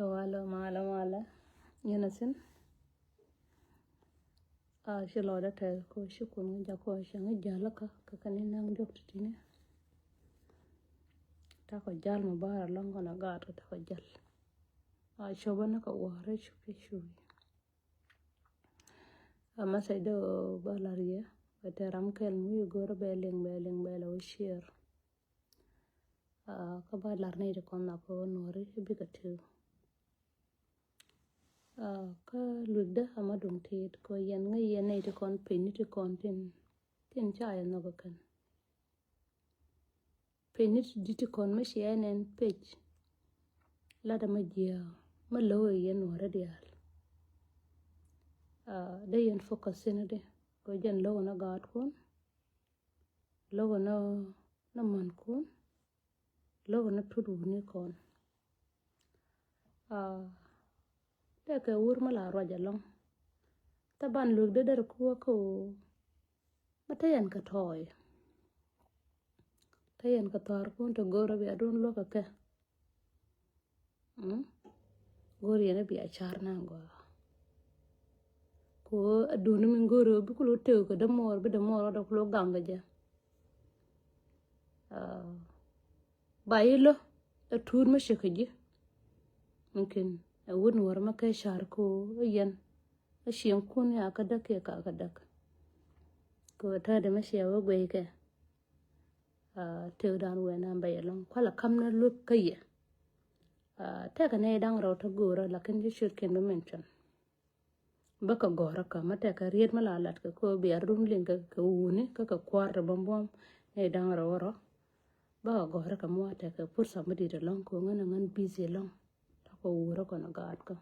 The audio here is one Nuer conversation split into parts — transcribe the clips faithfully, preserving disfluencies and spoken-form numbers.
Malä, malä, malä. Yɛn a thin. A ci lɔcdä tɛth kɔ ci kun ŋä jak kɔ cɛ ŋä jäl kä kɛ kɛ ni naŋ diɔk ti tini. Takɔ jäl mɛ bar alɔŋ kɔn a gaat kɛ takɔ jäl. A copä ni kɛ wäärä cupi cupi. A message dee ba lar yɛ bɛ tɛ ram kɛl mi wi̱i̱ go̱rä bɛ liŋ bɛ liŋ bɛ lɛ wä share. A kä ba lar ni ti kɔn na kɔ nuɔri bikɛ tëë. A kä luikdä ama duŋ tit kɔ yɛn ŋä yɛn ni ti kɔn piny ni ti kɔn tin tin ca yɛ nhɔk kɛn. Piny ni ti dit ti kɔn mä ciɛ nɛn pec. Lat ama jiɛ mä lo̱k yɛn nuɔri diaal. A dee yɛn focus ni di kɔ jɛn lo̱k na gaat kun. Lo̱k na na man kun. Lo̱k ni tut wuni kɔn. A tɛkɛ wur mi la ruac alɔŋ. Thaban luek dee dɛr kuɔ kä ɣöö mi te yɛn kɛ tɔɔy. Te yɛn kɛ thɔɔr kun te go̱o̱r a bia duun luäk kɛ kɛ. Go̱o̱r yɛn a bia car na gɔaa. Ku a duun mi go̱o̱r a bi kulu tëk kɛ dämuɔɔr bi dämuɔɔr ɔdɔ kulu gaŋ kɛ jɛ. Ba yi lö ɛ tuut mä cɛ kä ji̱. Mungkin ɛ wut nuɔr mä kɛ car ko ɛ yɛn ɛ cieŋ kun ya kä däk kiɛ ka kä däk. Ko ɛ tätdɛ mä cɛ wä guey kɛ. Tëëk dan wɛ na bɛ yɛ lɔŋ kualɛ kam na luek kä yɛ. Tɛkɛ nɛy da̱ŋ rɛw tä go̱o̱rä lakin ci ciöt kiɛn bä mention. Bä kɛ gɔ̱rä kä mä tɛkɛ riet mä la lat kɛ kɛ bia run liŋ kɛ kɛ wuni kä kɛ kuar rɛ bäm buɔm ni da̱ŋ rɛ wä rɔ. Bä kɛ gɔ̱rä kä mä wa tɛkɛ pursa mä dit ɛlɔ̱ŋ kɛ ŋän ŋän busy ɛlɔ̱ŋ. Tɛ kɛ wurä kɔn ɛ gaat kä.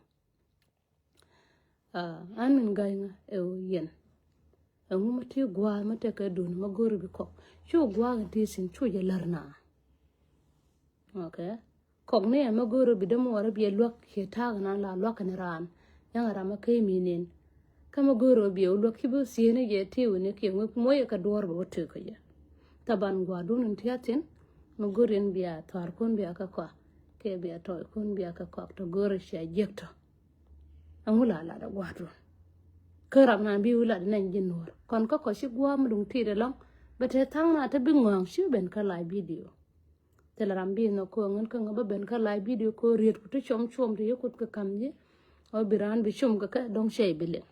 An min ga̱y ŋä ɛ yɛn. Ɛŋu mä ti gua̱a̱ mä tɛkɛ dun mä go̱ri bi kɔk cu gua̱a̱ kɛ ti sin cu jɛ lär na. Okay. Kɔk ni ɛmɛ go̱o̱r bi dämuɔɔr bi ɛ luäk ciɛ ta̱a̱k nan la luäk kɛn raan. Yaŋ ram ɛ kä mi nin. Kä mɛ go̱o̱r bi ɛ luäk ci bi thieen jɛ tiw ni kiɛ ŋuik moc ɛ kɛ duɔɔr bɛ wä tëk kɛ jɛ. Thaban gua̱a̱r dun in tia̱thin mɛ go̱o̱r in bia thɔaar kun bia kɛ kɔak kɛ bia tɔɔy kun bia kɛ kɔak tɔ go̱o̱r cia jiäk tɔ. Ɛŋu la lat ɛ gua̱a̱r dun. Kä ram nan bi wi̱i̱ lat nɛn ji̱ nuɔ̱ɔ̱r kɔn kä kɔ ci gua̱a̱r mi duŋ tit ɛlɔ̱ŋ. Bɛ te tha̱a̱ŋ na te bi ŋɔ̱a̱ŋ ci ben kä live video. Thilɛ ram bi nhɔk kɛ ɣöö ŋän kä ŋä bä ben kä live video kɛ ɣöö riet ku ti cuɔm cuɔm ti yɛ kut kɛ kam ji̱. Ɣöö bi raan bi cum kɛ kɛ dɔ̱ŋ cɛy bi liŋ.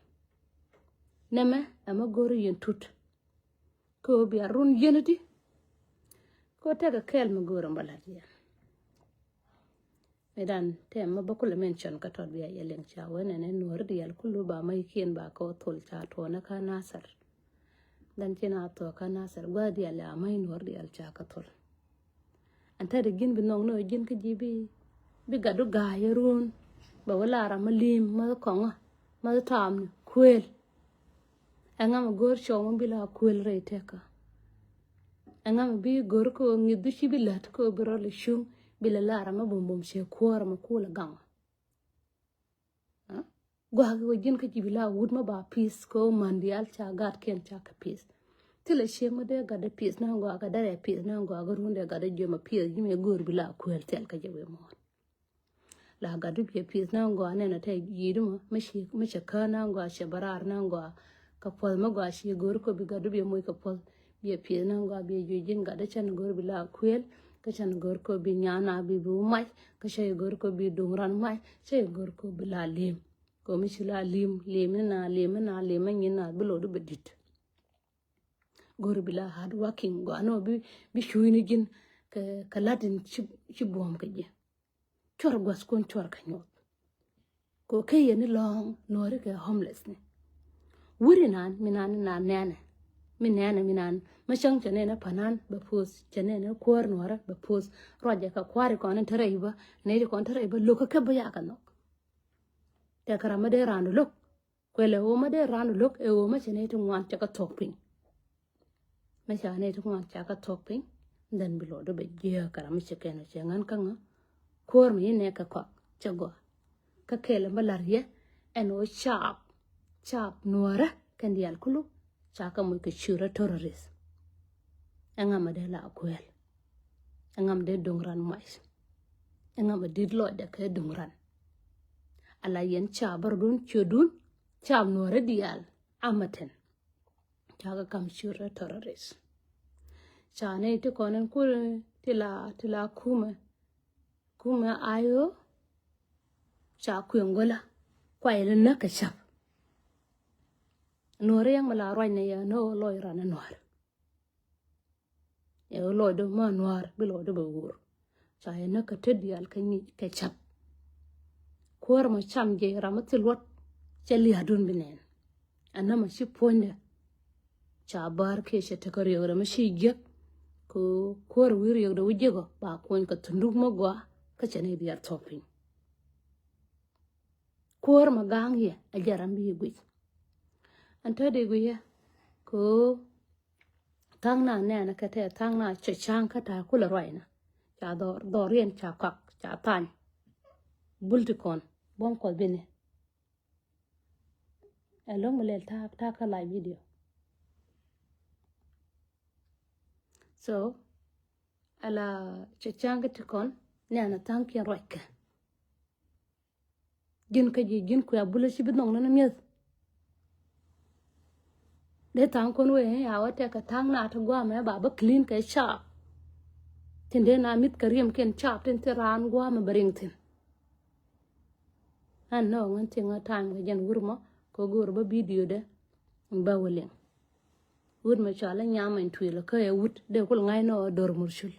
Nɛmɛ ɛmɛ go̱o̱ri yɛn tut. Kɛ ɣöö bia run yɛn ti. Kɛ ɣöö tɛkɛ kɛɛl mi go̱o̱ri bä la̱t yɛn. Mi dan tɛm ma bä kulɛ mention kä tɔt bia yɛ liŋ ca wen ɛn ɛn nuɔri diaal kulu ba ma ikiɛn ba kɛ wä thol ca tuɔnɛ kä Nasir. Dan ci na thuɔk kä Nasir gua̱a̱th diaal ya ma inuɔri diaal ca kä thol. Ɛn tɛt ji̱n bi nhɔk ni ɣä ji̱n kä ji̱ bi bi gatdu ga̱a̱c ɛ ruun. Bɛ wä la ram ma li̱i̱m ma kɔŋä ma taam ni kuëël. Ɛŋa mɛ go̱o̱r cɔw mɛ bi la kuël rɛy tɛkä. Ɛŋa mɛ bi go̱o̱r kɛ ɣöö ŋi̱th du ci bi lät kɛ ɣöö bi rɔl icuŋ bi la lar ɛmɛ bumbum cɛ kuɔɔr ɛmɛ kuul ɛ gaŋ. Gua̱a̱k ɣöö ji̱n kä ji̱ bi la wut mɛ ba pi̱th kɛ ɣöö man diaal ca gatkiɛn ca kɛ pi̱th. Thilɛ ciek mɛ dee gatdɛ pi̱th na gɔaa kɛ dee rɛ pi̱th na gɔaa kɛ run dee gatdɛ jiöm ɛ pi̱th ji̱ mɛ go̱o̱r bi la kuël thil kä jɛ wee muɔ̱ɔ̱n. La gatdu biɛ pi̱th na gɔaa nɛn a tɛ yi̱i̱du mɔ mi ci mi cɛ kään na gɔaa cɛ bä raar na gɔaa. Kɛ puɔth mi gɔaa ci go̱o̱r kɔ bi gatdu biɛ moc kɛ puɔth biɛ pi̱th na gɔaa biɛ juɔc ji̱n gatdu cɛn go̱o̱r bi la kuël. Kä cɛn go̱o̱r kɔ bi nyan na bi bi wä mac kä cɛ go̱o̱r kɔ bi duŋ ran mac cɛ go̱o̱r kɔ bi la li̱em. Kɔ mi ci la li̱em li̱em ni na li̱em ni na li̱em ni nyin na bi lotdu bɛ di̱t. Go̱o̱r bi la hard working gɔaa ni mɔ bi bi cuucni ji̱n kɛ kɛ la̱t in ci ci buɔ̱m kɛ ji̱. Cuɔr gua̱thkun cuɔr kɛ nyuɔth. Kɛ ɣöö kä yɛn ni lɔ̱ŋ nuɔ̱ɔ̱ri kɛ homeless ni. Wuri nan mi nan nan nɛnɛ mi nɛnɛ mi nan ma cäŋ cɛ nɛnɛ panan bɛ poth cɛ nɛnɛ kuäär nuɔ̱ɔ̱rä bɛ poth. Ruacɛ kɛ kua̱ri kɔn in te rɛy bä nɛy ti kɔn te rɛy bä lo̱kä kɛ bä yakɛ nhɔk. Tɛkɛ ram mi dee raan lo̱k. Kuɛlɛ ɣöö ma dee raan lo̱k ɛ ɣöö ma cɛ nɛy ti ŋuan cɛ kɛ thuɔ̱k piny. Mɛ ca nɛy ti ŋuan ca kɛ thuɔ̱k piny. Dhän bi luɔtdu bɛ jiääk kɛ ram mi cɛ kɛn ɔ cɛ ŋän kä ŋä. Kuäär mi yi nɛɛk kɛ kɔak cɛ gɔaa. Kä kɛɛl ɛn bä la̱r yɛ ɛn ɣöö caap caap nuäärä kɛn diaal kulu ca kɛ moc kɛ ciöörä terrorist. Ɛŋa mɛ dee la kuɛɛl. Ɛŋa mɛ dee do̱ŋ ran muac. Ɛŋa mɛ dit lɔcdɛ kɛ do̱ŋ ran. Ala yɛn ca bär dun ciö dun ca nuɔrɛ diaal amɛtɛn. Ca kɛ kam ciö rɛ terrorist. Ca nɛ ti kɔn in kur ti la ti la kumɛ kumɛ ayo. Ca kueŋ gola kuay li nä kɛ cap. Nuɔrɛ yɛn mi la ruac nɛ yɛ nä ɣöö lɔc ran nuɔr. Ɛ ɣöö lɔcdä ma nuaar bi lɔcdä bɛ wuur. Ca yɛ näk kä te diaal kä nyic kɛ cap. Kuäär mɔ cam jɛ ram mi thil luɔt cɛ lia̱a̱dun bi nɛn. Ɛn nä mɔ ci puɔ̱nydɛ. Ca bäär kiɛ cɛ tekä riɛkdɛ mi ci jiäk. Kɛ kuäär wi̱i̱ riɛkdɛ wi̱i̱ jiäk ɔ ba kuɔny kɛ thunduk mi gɔaa kä cɛ ni diaal thuɔ̱k piny. Kuäär mɔ ga̱a̱ŋ yɛ ɛ jɛ ram bi yɛ guic. Ɛn te dee guic yɛ kɛ ɣöö tha̱a̱ŋ na nɛɛnä kɛ tɛ tha̱a̱ŋ na cɛ cäŋ kä ta̱a̱ kulɛ ruacnä. Ca dhɔr dhɔr yɛn ca kɔak ca thany. Bul ti kɔn buɔ̱m kuɔth bini. Ɛ lo̱ŋ mi lɛl ta̱a̱ ta̱a̱ kä live video. So ala cɛ cäŋ kä ti kɔn nɛɛnä tha̱a̱ŋ kiɛn ruackɛ. Ji̱n kä ji̱ ji̱n kuɛ a bulä ci bi nhɔk ni ni mi̱eth. Dee tha̱a̱ŋ kuɔn wee ya wä tɛk kɛ tha̱a̱ŋ na ti gua̱a̱mɛ ba bä clean kɛ caap. Tin dee na mi̱th kɛ riɛm kiɛn caap tin thil raan gua̱a̱mɛ bä riŋ thi̱n. Ɛn nɔ ŋän thiŋ ɛ time kɛ jɛn wur mɔ kɛ go̱o̱r bä video dɛ. Bä wä liŋ wut mɛ cɔal ɛ nyam ɛn tuil kä ɛ wut dee kul ŋa̱c nɔ dor murcul.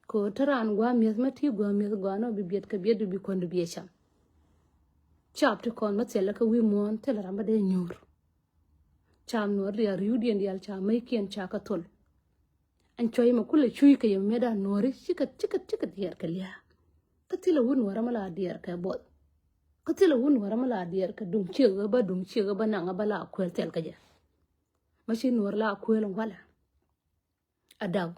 Kɛ ɣöö te raan gua̱a̱ mi̱eth mä ti gua̱a̱ mi̱eth gua̱a̱ nɔ bi biɛt kɛ biɛt bi kuänd bi ɛ cam. Caap ti kɔn mä thilɛ kɛ wi̱i̱ muɔ̱ɔ̱n thilɛ ram bä dee nyuur. Caap nuɔ̱ɔ̱r diaal ri̱wdiɛn diaal ca mäckiɛn ca kɛ thol. Ɛn cuɔ̱c mɛ kulɛ cuc kɛ yɛ mi̱eth a nuɔ̱ɔ̱ri cikɛ cikɛ cikɛ diɛɛr kɛ lia̱a̱. Kä thilɛ wut nuɔ̱ɔ̱rä mä la diɛɛr kɛ buɔth. Kä thilɛ wut nuɔ̱ɔ̱rä mä la diɛɛr kɛ duŋ ciek ɣä bä duŋ ciek ɣä bä naŋ ɣä bä la kuël thil kä jɛ. Mä ci nuɔ̱ɔ̱r la kuël walɛ. A daw.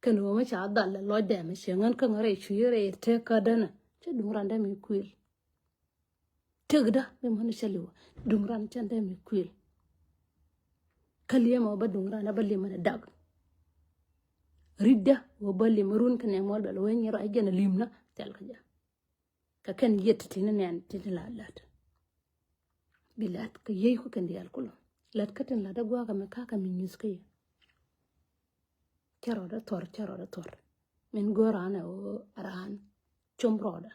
Kɛn ɣöö mi ca dhal lɛ lɔcdɛ mi ciɛ ŋän kä ŋä rɛy cui̱ rɛy tëk kä dänä cä duŋ randɛ mi kuël. Tëkdä mi män cä liwä duŋ ran cä dɛ mi kuël. Kä liɛmɛ wä bä duŋ ran a bä liɛmɛ ni dak. Ri̱tdä wä bä liɛmɛ run kɛ nɛ muɔl bɛl wä nyi rɔy jɛn a li̱mnä thɛl kä jɛ. Kɛ kɛn yiet ti ni nɛn ti ni la lät. Bi lät kɛ yiey ku kɛn diaal kulɔ lät kä tin lät a gua̱a̱k kɛ mi ka̱a̱k kɛ mi nyuth kä yɛ. Cä rɔɔdä thuɔr cä rɔɔdä thuɔr. Min go̱o̱r raan ɛ ɣöö raan com rɔɔdä.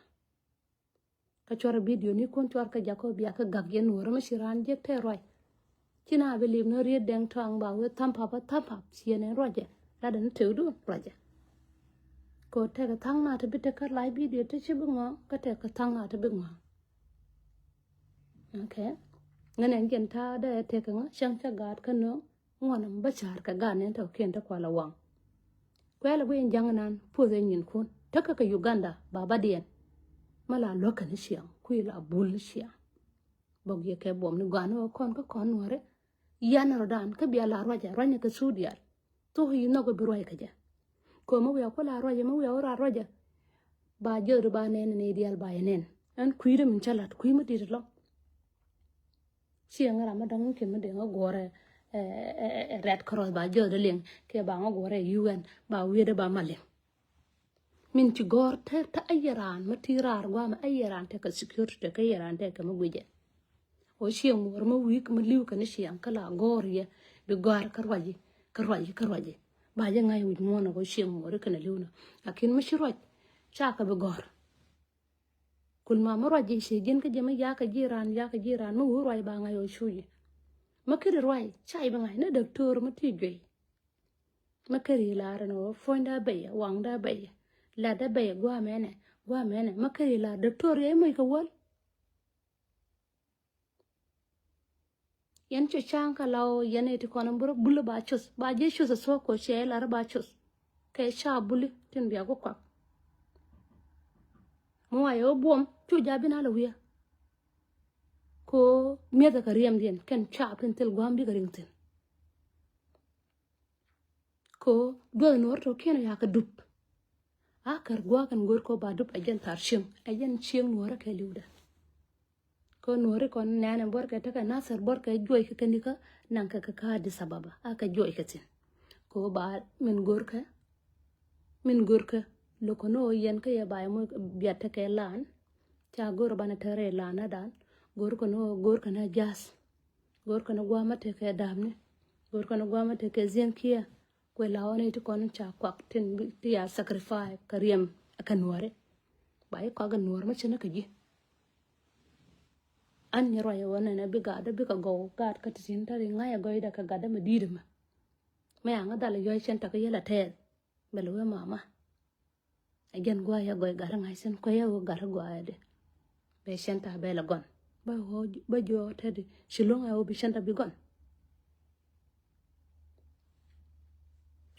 Kä cuarɛ bidio ni kun cuar kä jakä biakä gak yɛn wärä mi ci raan jek tɛ ruac. Ci na bi lim ni riet dɛŋ tɔaŋ ba wee tha̱m pap a tha̱m pap ci yɛn ɛn ruacɛ. Lat ɛn tëkdu ruacɛ. Kɛ ɣöö tɛkɛ tha̱ŋ na ti bi tekä lac bidio ti ci bi ŋɔ̱ɔ̱ŋ kä tɛkɛ tha̱ŋ na ti bi ŋɔ̱ɔ̱ŋ. Okay. Ŋän ɛn jɛn ta̱a̱ dee tɛkɛ ŋä cäŋ cä gaat kä nööŋ. Ŋuɔ̱n ɛm bä ca̱a̱r kɛ gan nɛn tɔ̱ kiɛn te kualɛ waŋ. Kuɛl ɛ guiy in ja̱ŋ inan puɔth ɛ nyinkun tekɛ kɛ Uganda babadiɛn. Mä la luäk kɛ ni ciaŋ kui̱ la bul ni ciaŋ. Bɔk yɛ kɛ buɔm ni gua̱a̱n ni ɣä kɔn kä kɔn nuɔ̱ɔ̱ri. Yan rɔ̱dan kä bia la ruacɛ ruacnɛ kɛ thuk diaal. Thuk yi nhɔk bi ruac kɛ jɛ. Kɛ ɣöö mä wiaa ku la ruacɛ mä wiaa wä ra ruacɛ. Ba jiöthdu ba nɛn ni diaal ba yɛ nɛn ɛn kui̱dä min cä la̱t kui̱ mä di̱t lɔ. Ciɛ ŋä ram mi dɔ̱ŋ mi ki̱n mi dee ŋä guɔ̱ɔ̱rɛ ɛ, ɛ, ɛ, ɛ, Red Cross ba jiɔth dee liŋ kiɛ ba ŋä guɔ̱ɔ̱rɛ U N ba wi̱i̱dɛ ba ma liŋ. Min ci gɔ̱r te te ayɛ raan mi ti raar gua̱a̱mɛ ayɛ raan tekɛ security tekɛ ayɛ raan tekɛ mi guicɛ. Ɣöö ciɛ ŋuɔ̱ɔ̱r mi wi̱i̱k mi li̱w kɛn ciɛŋ kä la gɔ̱r yɛ bi gɔ̱a̱r kä ruaci kä ruaci kä ruaci. Ba jɛ ŋa̱c wi̱c muɔ̱ɔ̱n ɣöö ciɛ ŋuɔ̱ɔ̱r kɛn li̱w nɔ. Lakin mi ci ruac ca kɛ bi gɔ̱r. Kul ma mi ruac ji̱ ci ji̱n kä jɛ mi yakä ji̱ raan yakä ji̱ raan mi wur ruac ba ŋa̱c ɔ cuci. Mi kiri ruac ca i̱ bi ŋa̱c ni däktöör mi ti juey. Mi kiri lar ni wä puɔ̱nyda bɛyɛ waŋda bɛyɛ latda bɛyɛ guamɛnɛ guamɛnɛ mi kiri lar däktöör yɛ imuc kɛ wäl. Yɛn cɛ ca̱a̱ŋ kä la ɣöö yɛn iti kɔn in bi rɔ buli ba cuth ba ji̱ cuth ɛ thuɔ̱k kɛ cɛ lar ba cuth. Kɛ ca buli tin bia ku kuak. Mi wa yɛ wä buɔm cu ja bi na lɛ wi̱i̱. Ko miɛth kɛ riɛmdiɛn kɛn ca pin thil gua̱a̱m bikɛ riŋ thi̱n. Ko duɔth nuɔr tɔ kiɛn ya kɛ dup. A kɛr gua̱a̱k kɛn go̱r ko ba dup ɛ jɛn thar cieŋ ɛ jɛn cieŋ nuɔrä kɛ li̱wdɛ. Kɛ nuɔri kɔn nɛnɛ buɔrkɛ tekɛ Nasir buɔrkɛ juɔc kɛ kɛn ikä naŋ kɛ kɛ kä Addis Ababa a kɛ juɔc kɛ thi̱n. Kɛ ba min görkɛ min görkɛ Lo̱k kɔn ɣöö yɛn kä yɛ ba yɛ moc biat tekɛ lan. Ca go̱r banɛ te rɛy lan na dan. Go̱r kɔn ɣöö go̱r kɔn ɛ ja̱th. Go̱r kɔn ɛ gua̱a̱th ma tekɛ da̱a̱pni. Go̱r kɔn ɛ gua̱a̱th ma tekɛ ziɛn kiɛ. Kuɛ la ɣɔn iti kɔn ca kuak tin bi ti ya sacrifice kɛ riɛm ɛ kɛ nuɔri. Ba yi kɔak ɛ nuɔr ma cin ɛ kɛ ji̱. An nyɛ ruac ɛ ɣöö nɛnɛ bi gatdä bikɛ gɔw gat kä ti tin tari ŋa̱c ɛ gɔcdɛ kɛ gatdä mɛ di̱i̱t ɛmɛ. Mɛ aŋä dhal ɛ yɔ̱c cɛn tɔk yɛl ɛ tɛɛth. Bɛ lɛ wee mama. Ɛ jɛn gua̱a̱c ɛ gɔc gat ɛ ŋa̱c thi̱n kuɛ yɛ ɣöö gat ɛ gɔaa ɛ di. Bɛ cɛn tɔk bɛ lɛ gɔn. Bä ɣöö bä jiɔ tɛt di ci lo̱ŋ ɛ ɣöö bi cɛn tɔk bi gɔn.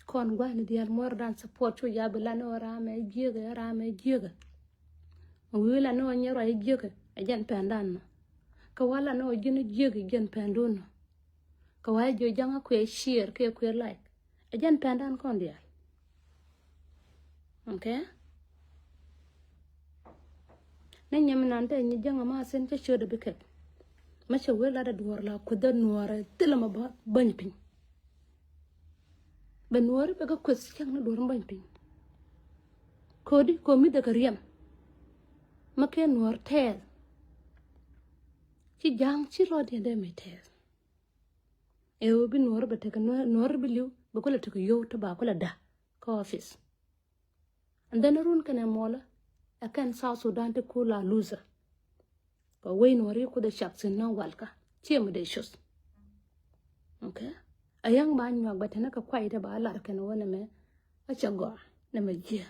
Kɔn gua̱a̱ni diaal muɔrdan support cu ya̱ bi lan ɣöö ram ɛ jiäkä ram ɛ jiäkä. Wi̱i̱ lan ɣöö nyɛ ruac ɛ jiäkä ɛ jɛn pɛndan nɔ. Kɛ wa̱ lan ɣöö ji̱n ɛ jiäkä jɛn pɛndun nɔ. Kɛ wa̱ jiɔ ja̱ŋ ɛ kuɛ share kiɛ kuɛ like ɛ jɛn pɛndan kɔn diaal. Okay. Ni nyɛm nan te nyi jäŋ ama sen cä ciöt bi kɛp. Ma cɛ wee lat a duɔr la kueth a nuɔrɛ thilɛ ma bäny piny. Bɛ nuɔri bɛ kä kueth cäŋ ni duɔr bäny piny. Kodi ko mi dhɛ kɛ riɛm. Ma kɛ nuɔr tɛɛth. Ci ja̱ŋ ci lɔ diɛn dee mi tɛɛth. Ɛ ɣöö bi nuɔr bɛ tekɛ nuɔr bi li̱w bɛ kulɛ tekɛ yio̱w te ba kulɛ da̱ kä office. And then run kɛnɛ mɔlä ɛ kɛn South Sudan ti ku la loser. Kɛ wec nuɔri kuth ɛ cak thi̱n na walkä ciɛ mi dee cuth. Okay. A yäŋ ba nyuak bɛ tɛnɛ kɛ kuay te ba lar kɛn wä nɛmɛ. A cɛ gɔaa nɛmɛ jiɛ.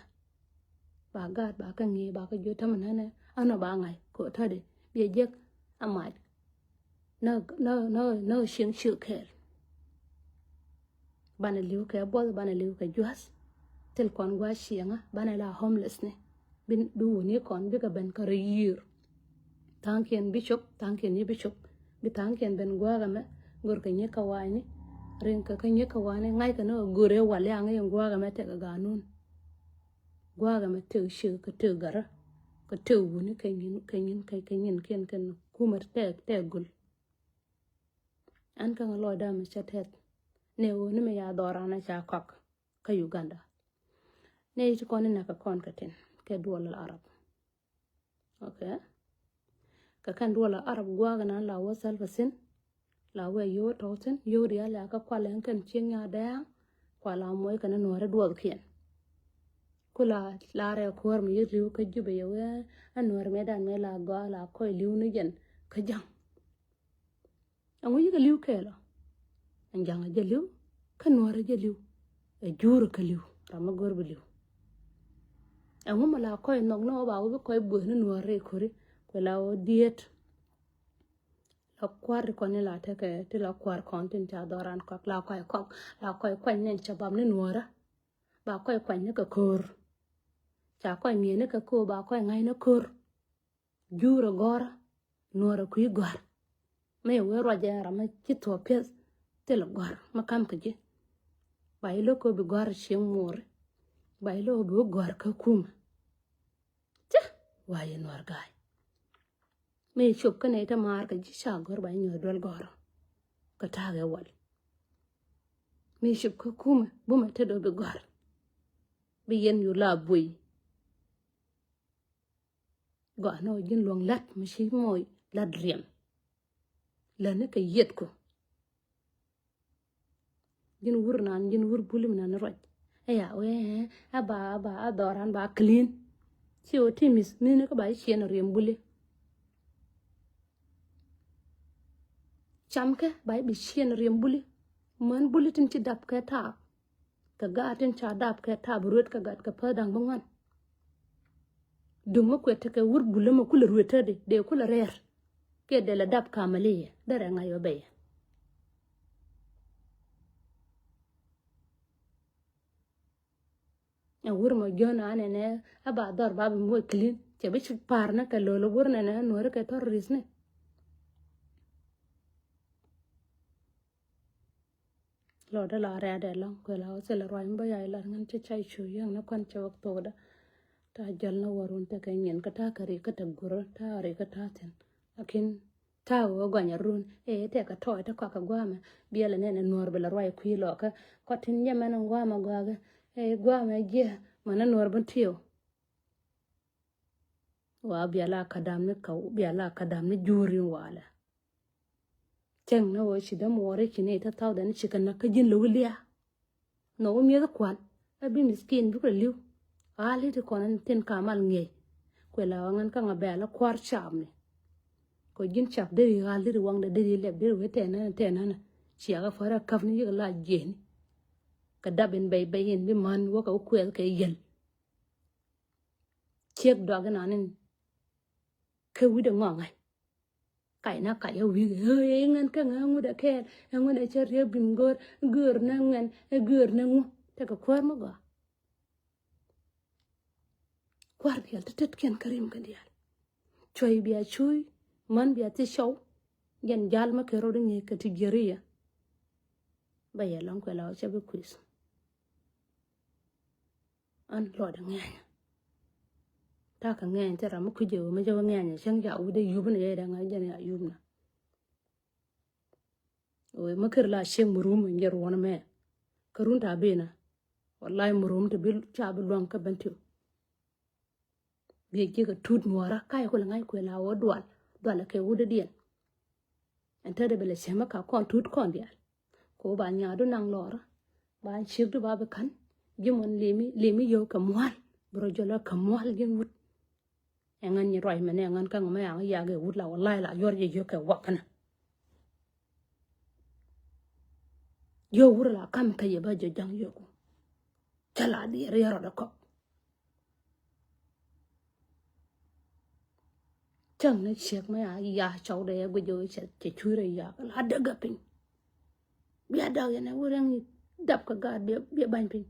Ba gaat ba kä ŋi̱i̱ ba kä jiö tämɛ nänɛ. Anɔ ba ŋa̱c kɛ wä tätdi biɛ jek. A mac. Nä nä nä nä cieŋ ciek kɛɛl. Banɛ li̱w kɛ buɔth banɛ li̱w kɛ jua̱th. Thil kɔn gua̱a̱c cieŋä banɛ la homeless ni. Bi bi wuni kɔn bikɛ ben kä rɛy yiër. Tha̱a̱ŋkiɛn bi cop tha̱a̱ŋkiɛn yi bi cop. Bi tha̱a̱ŋkiɛn ben gua̱a̱k ɛmɛ. Gör kɛ nyi kä wa̱a̱ni. Riŋ kɛ kä nyi kä wa̱a̱ni ŋa̱ckɛ ni ɣä gör ɛ wal yaŋ in gua̱a̱k ɛmɛ tekɛ ga̱a̱nun. Gua̱a̱k ɛmɛ tek ciek kɛ tek gärä. Kɛ tek wuni kɛ nyin kɛ nyin kɛ kɛ nyin kiɛn kɛn kumɛ tek tek gul. Ɛn kä ŋä lɔcdä mi cä tɛth. Ni ɣöö ni mi ya dhɔran a ca kɔk kä Uganda. Ni ti kɔn ni nɛ kɛ kɔn kɛ tin kɛ duɔl Arab. Okay. Kɛ kɛn duɔl Arab gua̱a̱k nan la wä Salva thi̱n. La wä yio̱w tɔ̱ thi̱n yio̱w diaal ya kä kual ɛn kɛn cieŋ nya dɛɛŋ. Kual a muɔc kɛn nuɔ̱ɔ̱rɛ duɔlkiɛn. Ku la la rɛ kuäär mi yir li̱w kä Jubɛ yɛ wee a nuɔ̱ɔ̱rɛ mi dan mi la gɔaa la kɔc li̱w ni jɛn kä ja̱ŋ. Ɛŋu yikɛ li̱w kɛɛl ɔ? Ɛn ja̱ŋ ɛ jɛ li̱w kä nuɔ̱ɔ̱r ɛ jɛ li̱w. Ɛ juur ɛ kä li̱w ram mi go̱r bi li̱w. Ɛŋu mi la kɔc nhɔk ni ɣöö ba wä bi kɔc bueth ni nuɔ̱ɔ̱r rɛy ko̱ri kuɛ la ɣöö diet. La kua̱r ti kɔn ni la tekɛ ti la kua̱r kɔn tin ca dhɔran kɔk la kɔc kɔk la kɔc kuany ni cabab ni nuɔ̱ɔ̱rä. Ba kɔc kuany ni kɛ ko̱r. Ca kɔc ŋi̱eec ni kɛ ko̱r ba kɔc ŋa̱c ni ko̱r. Juurɛ gɔ̱rä nuɔrɛ kui̱ gɔ̱r. Mëë wee ruacɛ ram mi ci thuɔ̱k piɛth thilɛ gɔ̱r mi kam kɛ ji̱. Ba ilä kɛ bi gɔ̱r cieŋ muɔri. Ba ilä kɛ bi wä gɔ̱r kä kumɛ. Cä wa yɛ nuɔr ga̱a̱c. Mëë cop kä nɛy te maar kɛ ji̱ ca gɔ̱r ba inyuɔ̱th duel gɔ̱rä. Kɛ ta̱a̱ kɛ wal. Mëë cop kä kumɛ bumɛ te dɔ bi gɔ̱r. Bi yɛn yu la buey. Gɔaa ni ɣöö ji̱n luɔ̱ŋ la̱t mi ci moc la̱t riɛm. Lätni kɛ yiëthku. Ji̱n wur nan ji̱n wur buli mi nan ruac. Ɛ ya wee ɛ ba ba a dhɔran ba clean. Ci ɣöö ti mi̱th mi̱thni kä ba ci ciɛn riɛm buli. Camkɛ ba ci bi ciɛn riɛm buli. Män buli tin ci dap kɛ taap. Kɛ gaat tin ca dap kɛ tap ruet kɛ gat kɛ päth da̱ŋ bi ŋuan. Duŋ mi kuɛt tekɛ wur bulä mi kulɛ ruet tädi dee kulɛ rɛɛr. Kiɛ dee lɛ dap kamali yɛ derɛ ŋa̱c ɔ bɛyɛ. Ɛ wur mɔ jiön anɛ nɛ a ba dhɔr ba bi muɔc clean cɛ bi ci pa̱a̱r ni kɛ lo̱l wur nɛ nɛ nuɔ̱ri kɛ terrorist ni. Lɔcdä la rɛ̈ɛ̈dɛ lɔ̱ŋ kuɛ la wä thilɛ ruac mi bä yac lat ŋän cä cay cu yäŋ ni kuan cä wä thokdä. Ta̱a̱ jäl ni wä run tekɛ nyin kä ta̱a̱ kɛ rik kä te gurä ta̱a̱ rik kä ta̱a̱ thi̱n. Lakin ta̱a̱ wä guanyɛ run ëë tekɛ tɔɔc te kɔakɛ gua̱a̱mɛ. Biɛlɛ nɛn ɛ nuɔ̱ɔ̱r bi la ruac kui̱ lɔkä kɔ tin yɛ mɛn ɛ gua̱a̱mɛ gɔakɛ. Ëë gua̱a̱mɛ jiɛ Mani nuɔr bä tiw. Wa bia la ka dam ni ka bia la ka dam ni juri walɛ. Cɛŋ ni wä ci däm wɔri ci ni ta thau dani ci ka nak kä ji̱n lowi lia. Nɔ wä mieth kuan a bi miskin bikɛ liw. A li ti kɔn tin ka mal ŋiɛc. Kuɛ la ŋän kä ŋa bɛl a kuar cap ni. Kɔ ji̱n cap deri ɣal deri waŋdɛ deri lɛp deri wee tɛnɛnɛ tɛnɛnɛ. Ciakä fara kap ni yik la jieni. Kɛ dap in bɛy bɛy in bi man wä kɛ wä kuɛth kɛ yel. Ciek duak inan in kä wi̱dɛ ŋɔŋɛ. Kac na kac a wi̱i̱ ɛ ŋän kä ŋä ŋut ɛ kɛɛl ɛ ŋut ɛ cɛ riek bim go̱o̱r. Göör nä ŋän ɛ göör nä ŋu. Tekɛ kuäär mi gɔaa. Kuäär diaal ti tetkiɛn kä rim kɛ diaal. Cuɔy bia cuy män bia thi cɔw. Jɛn jal mä kɛ rot iŋi̱i̱c kɛ ti jiɛri yɛ. Bä yɛ lɔŋ kuɛ la wä cɛ bi kui̱th. An luɔt ŋɛny. Takɛ ŋɛny ti ram mi kui̱c jɛ wä mi jɛ wä ŋɛny cäŋ ca wut dee yup ni yɛ dee ŋa̱c jɛn ya yup na. Wee mi kir la ciek mi rum in jɛ ruɔn mɛ. Kä run ta bi na. Wallahi mi rum ti bi ca bi luaŋ kä ben ti. Biɛ ji̱ kɛ tut nuɔra ka̱ yɛ kulɛ ŋa̱c kuɛ la wä dual. Dual kɛ wut dee diɛn. Ɛn te dee bɛ lɛ cɛ mi ka kɔn tut kɔn diaal. Ko ba nyaadu naŋ lɔɔrä ba ciek du ba bi ka̱n. Ji̱ mɔn limi limi yio̱w kɛ mual bi rɔ jɔlɔ kɛ mual ji̱n wut. Ɛŋän nyi ruac mɛnɛ ɛŋän kä ŋä mɛ aŋ yak ɛ wut la wä la̱y la yuɔr jɛ yio̱w kɛ wak känä. Yio̱w wut la kam kä yɛ ba jɛ ja̱ŋ yio̱w ku. Cä la diɛ riɛ rɔdɛ kɔk. Cäŋ ni ciek mɛ a ya cɔw dee ya guic jɛ cɛ cɛ cuy rɛ ya kɛ la däk gɛ piny. Bia dak yɛn ɛ wä rɛŋ dap kɛ gaat bia bany piny.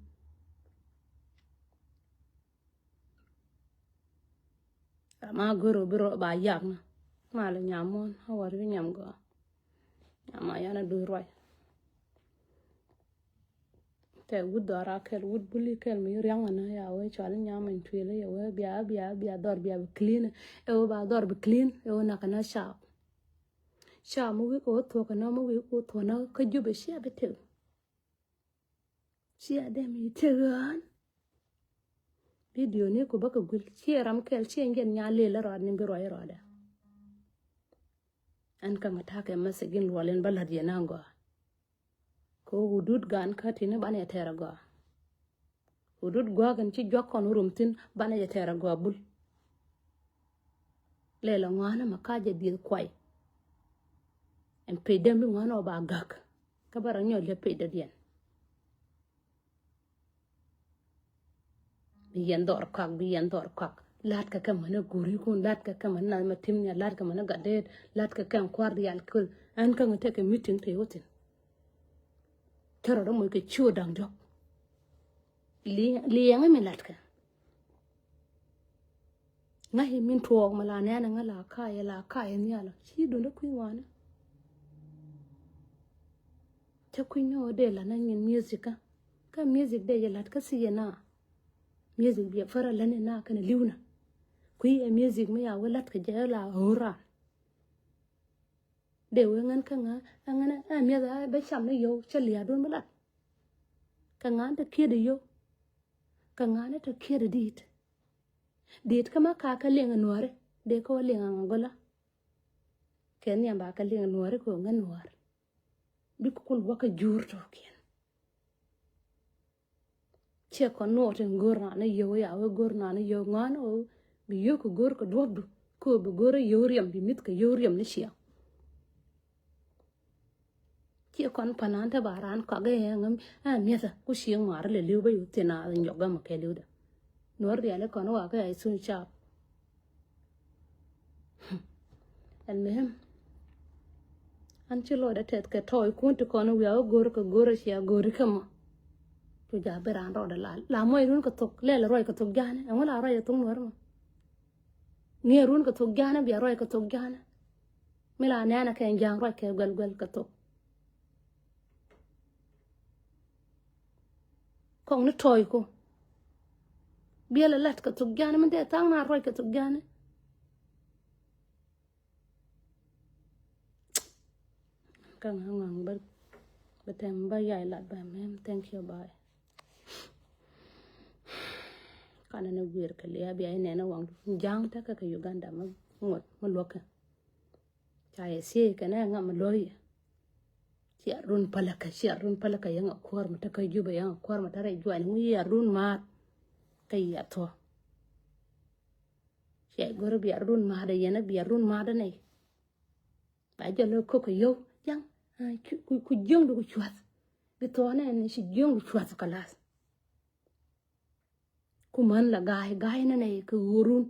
Ama gör ɔ bi rɔ ba yak na. Ma lɛ nyam muɔn a wari bi nyam gɔaa. Nyam a yan a duy ruac. Tɛ wut dhɔr a kɛl wut buli kɛl mi riaŋ a na ya wee cual nyam in tuil ya wee bia bia bia dhɔr bia bi clean. Ɛ wee ba dhɔr bi clean ɛ wee nak a na cap. Cap mi wek ɛ wee thuɔk a na mi wek ɛ wee thuɔk na kä jup ɛ cia bi tek. Cia dee mi tek ɣän. Video ni ku bä kɛ guil cie ram kɛl cie jɛn nya lel rɔɔd ni bi ruac rɔɔdɛ. Ɛn kä ŋa ta̱a̱ kɛ message in luɔl in bä la̱t yɛn a gɔaa. Kɛ wä wudut gan kä tini banɛ yɛ tɛɛr a gɔaa. Wudut gua̱a̱k in ci juak kɔn wä rum thin banɛ yɛ tɛɛr a gɔaa bul. Lɛl a ŋuanä ma ka jɛ dieth kuay. Ɛn pec däm bi ŋuanä ɔ ba gak. Kä bä rɔ nyɔl lɛ pec dädiɛn. Bi yɛn dhɔr kak bi yɛn dhɔr kak. Lat kɛ kɛ mänä guri kun lat kɛ kɛ mänä nath ma tim nia lat kɛ mänä gat deet lat kɛ kɛ kuar dial kul. Ɛn kä ŋä tekɛ meeting te wä thin. Te rɔ dä moc kɛ ciö daŋ diɔk. Liɛŋä mi lat kɛ. Ŋa̱c i̱ min tuɔɔk mi la nɛɛnɛ ŋä la ka̱a̱c la ka̱a̱c nhial ci duundä kui̱ ŋuanä. Cä kui̱ nyɔɔ dee la na nyin music kä kä music dee yɛ la̱t kä thiec yɛ na. Music biɛ fär a läni na kɛnɛ li̱w na. Kui̱ ɛ music mi ya wä la̱t kɛ jɛ la ɣöö ran. Dee wee ŋän kä ŋä ɛ ŋän ɛ miɛth ɛ bä cam ni yio̱w cä lia̱a̱dun bä lat. Kɛ ŋa̱n te kiet i̱ yio̱w. Kɛ ŋa̱n te kiet i̱ di̱i̱t. Di̱i̱t kä ma ka kä liŋ i̱ nuääri dee kä wä liŋ aŋ aŋ gola. Kɛ nhiam ba kä liŋ i̱ nuääri kɛ wä ŋän nuäär. Bik kul wä kä jur tɔkiɛn. Ciɛ kɔn nuɔɔt in go̱r naan i̱ yio̱w ya wee go̱r naan i̱ yio̱w ŋuan ɣöö bi yio̱w kɛ go̱r kɛ duɔ̱pdu. Kɛ ɣöö bi go̱r i̱ yio̱w riɛm bi mi̱th kɛ yio̱w riɛm ni ciɛ. Ciɛ kɔn panan te ba raan kɔak i̱ ɛŋ ɛ mi̱ethä ku cieŋ ŋuaar ilɛ li̱w bä yo̱ thi̱n a nyɔk gämä kɛ li̱wdä. Nuɔ̱r riali kɔn wakä a ithun cap. Ɛn mihim. An ci lɔcdä tɛth kɛ tɔɔc kun ti kɔn wiaa wä go̱r kɛ go̱r a cia go̱ri kä mɔ. Cu ja bi raan rɔɔdɛ la la muɔc run kɛ thok lɛl ruɔc kɛ thok ja̱a̱ni ɛŋu la ruɔc kɛ thok nuɔ̱r mɔ. Ŋi̱eer run kɛ thok ja̱a̱ni bia ruɔc kɛ thok ja̱a̱ni. Mi la nɛɛnɛ kɛ ja̱a̱ŋ ruɔc kɛ guɛl guɛl kɛ thok. Kɔŋ ni tɔɔc ku. Biɛl ɛ lat kɛ thok ja̱a̱ni mi dee thaŋ na ruɔc kɛ thok ja̱a̱ni. Kaŋ ŋaŋ bä bä tɛm bä yay lat bä mɛm. Thank you, bye. Kanɛ ni guir kɛ lia̱a̱ bia inɛn a waŋ ja̱a̱ŋ tekɛ kɛ Uganda mi ŋuɔt mi luɔ̱kɛ. Ca yɛ thiec kɛn ɛ ŋa mi luɔ̱k yɛ. Cia run pälɛkä, cia run pälɛkä yɛ ŋa kuäär mi tekɛ Jubɛ, yɛ ŋa kuäär mi tekɛ rɛy juac ni ŋu yɛ run ma̱a̱t. Kɛ yɛ thuɔ̱k. Cia go̱r bia run ma̱a̱t yɛn bia run ma̱a̱t nɛy. Ba jɛ lɛ ko̱k kɛ yio̱w ja̱ŋ. Ku jiöŋdu ku cua̱th. Bi thuɔ̱k nɛ ni ci jiöŋdu cua̱th kɛ lath. Ku män la ga̱a̱y ga̱a̱y nɛ nɛ kɛ ɣöörun.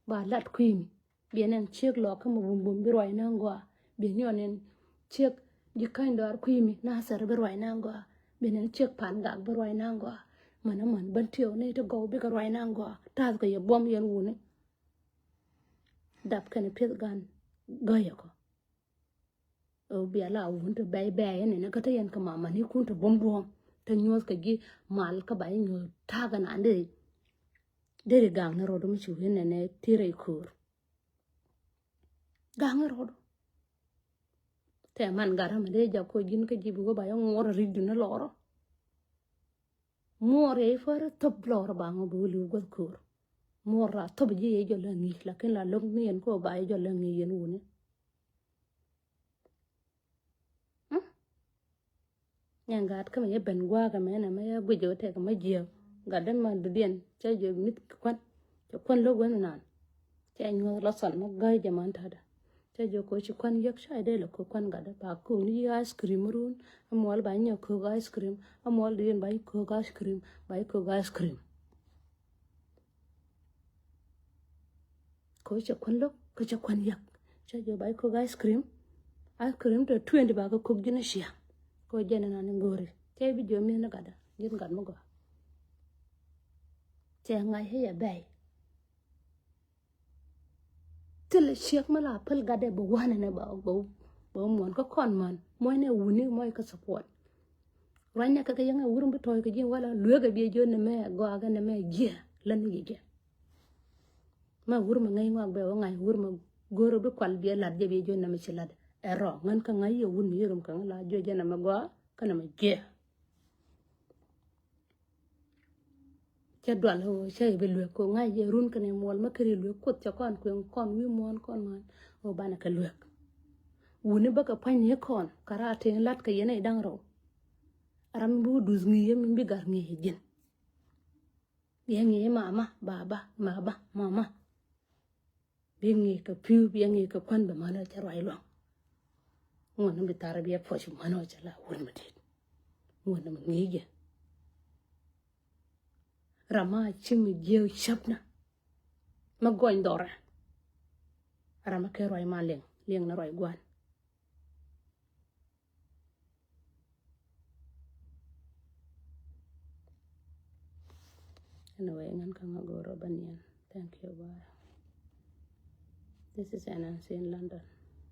Ba lat kui̱mi. Biɛ nɛn ciek lɔɔkä mɛ bumbum bi ruac naŋ gɔaa. Biɛ nyɔn nɛn ciek ji̱ käny dɔaar kui̱mi nathɛr bi ruac naŋ gɔaa. Biɛ nɛn ciek pan gak bi ruac naŋ gɔaa. Män a män bän tiɛw ni ti gɔw bikɛ ruac naŋ gɔaa. Ta̱a̱th kɛ yɛ buɔ̱m yɛn wuni. Dap kɛn pieth gan gɔyɛ kɔ. Ɛ bia la wun te bɛy bɛy ni ni kä te yɛn kɛ mamani kun te bum duɔ̱ɔ̱m te nyuɔth kɛ ji̱ mal kä ba nyuɔth ta̱a̱ kɛ naan dee. Deri gaŋ ni rɔɔdu mi ci wen nɛnɛ tirɛ i ko̱o̱r. Gaŋ ni rɔɔdu. Tɛ man gat ram dee jak ko ji̱n kä ji̱ bi wä ba yɛ ŋuɔr rik duni lɔrɔ. Muɔr yɛ i̱ färi thop lɔr ba ŋɔ bi wä li̱w guäth ko̱o̱r. Muɔr la thop ji̱ yɛ jɔl lɛ ŋi̱i̱c lakin la lo̱k ni yɛn ko ba yɛ jɔl lɛ ŋi̱i̱c yɛn wuni. Nyɛ gat kä mɛ yɛ ben gua̱a̱k ɛmɛ nɛ mɛ yɛ guic ɛ wä tɛk mɛ jiääk. Gat dämɛ dudiɛn cɛ jɛ mi̱th kɛ kuan. Cɛ kuan lo̱k wä ni naan. Cɛ nyuɔth la thɔl mɛ gäi jɛ man ta̱dä. Cɛ jɛ ko̱ ci kuan yäk ca dee lɛ ko̱ kuan gat dä ba ko̱k ni ice cream run. Amuɔl ba nyɛ ko̱k ice cream. Amuɔl dudiɛn ba nyɛ ko̱k ice cream. Ba nyɛ ko̱k ice cream. Kɛ cɛ kuan lo̱k kɛ cɛ kuan yäk. Cɛ jɛ ba ko̱k ice cream. Ice cream tɛ twenty ba kɛ ko̱k ji̱n a cia. Kɛ jɛ ni nan in go̱ri cɛ bi jɛ mi̱th ni gatdä ji̱n gat mi gɔaa. Cɛ ŋa̱c i̱ yɛ bɛy. Thilɛ ciek mi la päl gatdɛ bɛ wanɛ nɛ ba ba muɔn kä kɔn man muɔc nɛ wuni muɔc kä support. Ruacnɛ kɛ kɛ yɛŋɛ wur mi bi tɔ̱ɔ̱c kɛ ji̱ wala lueek ɛ biɛ jiö nɛmɛ gɔaa kɛ nɛmɛ jiɛ lä ni jiɛ jiɛ. Ma wur mi ŋäc ŋɔak bɛ wä ŋa̱c wur mi go̱o̱r bi kual biɛ lat jɛ biɛ jiö nɛmɛ ci lat. Ɛ rɔ ŋän kä ŋa̱c yɛ wur mi yɛ rum kɛ ŋä la jiö jɛ nɛmɛ gɔaa kɛ nɛmɛ jiɛ. Cä dual ɣöö cä i̱ bi luek kɛ ŋa̱c yɛ run kɛnɛ muɔl mä keri luek kuoth cɛ kɔn kueŋ kɔn wi̱i̱ muɔ̱ɔ̱n kɔn ŋuan ɣöö banɛ kɛ luek. Wuni bä kɛ pua̱ny ni kɔn kɛ raar tin lat kɛ yɛn i̱ da̱ŋ rɛw. Ram mi bi wä duth ŋi̱i̱c yɛ mi bi gar ŋi̱i̱c ji̱n. Bi yɛ ŋi̱i̱c mama baba maba mama. Bi ŋi̱i̱c kɛ pi̱w bi yɛ ŋi̱i̱c kɛ kuän bɛ mänä cɛ ruac luaŋ. Ŋuɔ̱n ni bi thar bi yɛ puɔ̱c mänä cɛ la wur mi dit. Ŋuɔ̱n ni mi ŋi̱i̱c jɛ. Ram ma ci mi jiääk cäpnä. Ma gɔny dhɔrɛ. Ram ma kɛ ruac ma liŋ liŋ ni ruac gua̱n. Anyway, ŋän kä ŋä go̱o̱r ɔ bä niɛn. Thank you, bye. This is N N C in London.